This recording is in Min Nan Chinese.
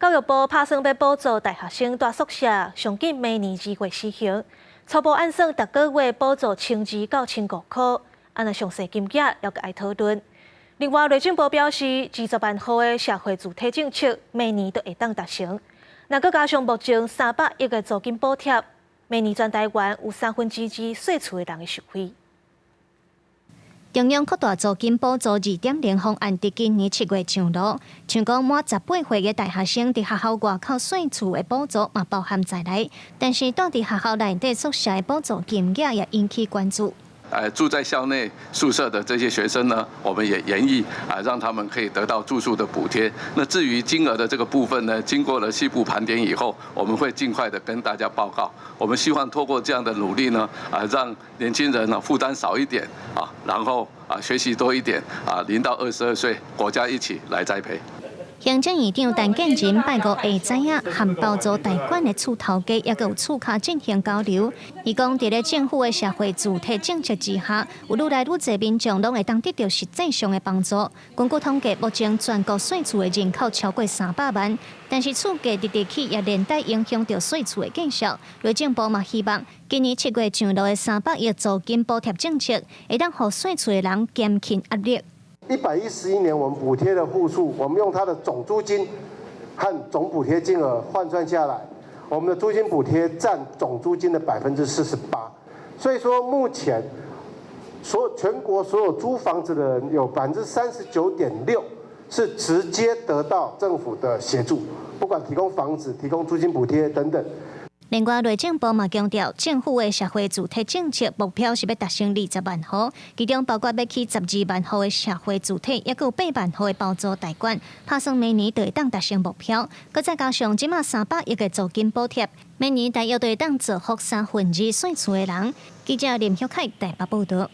教育部拍算欲補助大學生蹛宿舍，上緊明年2月施行。初步按算，逐個月補助1200到1500箍，按呢詳細金額猶閣愛討論。另外，內政部表示，20萬戶的社會住宅政策，明年就會當達成。若閣加上目前300億的租金補貼，明年全台灣有2/3細厝的人會受惠。中央擴大租金補助2.0方案，佇今年7月上路，像講滿18歲的大學生佇學校外口稅厝的補助嘛包含在內，但是蹛佇學校內底宿舍的補助金額也引起關注。住在校內宿舍的這些學生呢，我們也研議啊，讓他們可以得到住宿的補貼。那至於金額的這個部分呢，經過了細部盤點以後，我們會盡快的跟大家報告。我們希望透過這樣的努力呢，啊，讓年輕人呢負擔少一點啊，然後啊學習多一點啊，0到22歲，國家一起來栽培。行政院長陳建仁拜五下早仔，和包租代管的厝頭家，抑閣有厝跤進行交流。伊講，佇咧政府的社會住宅政策之下，有愈來愈濟民眾攏會當得著實際上的幫助。根據統計，目前全國細厝的人口超過300萬，但是厝價直直起，也連帶影響著細厝的價數。內政部嘛希望，今年7月上路的三百億租金補貼政策，會當予細厝的人減輕壓力。 111年，我們補貼的戶數，我們用它的總租金和總補貼金額換算下來，我們的租金補貼佔總租金的48%。所以說，目前全國所有租房子的人有39.6%是直接得到政府的協助，不管提供房子、提供租金補貼等等。另外，內政部嘛強調，政府的社會住宅政策目標是欲達成20萬戶，其中包括欲起12萬戶的社會住宅，抑閣有8萬戶的包租代管，拍算明年就會當達成目標。閣再加上這馬三百億的租金補貼，明年大約就會當造福2/3細厝的人。記者林旭凱台北報導。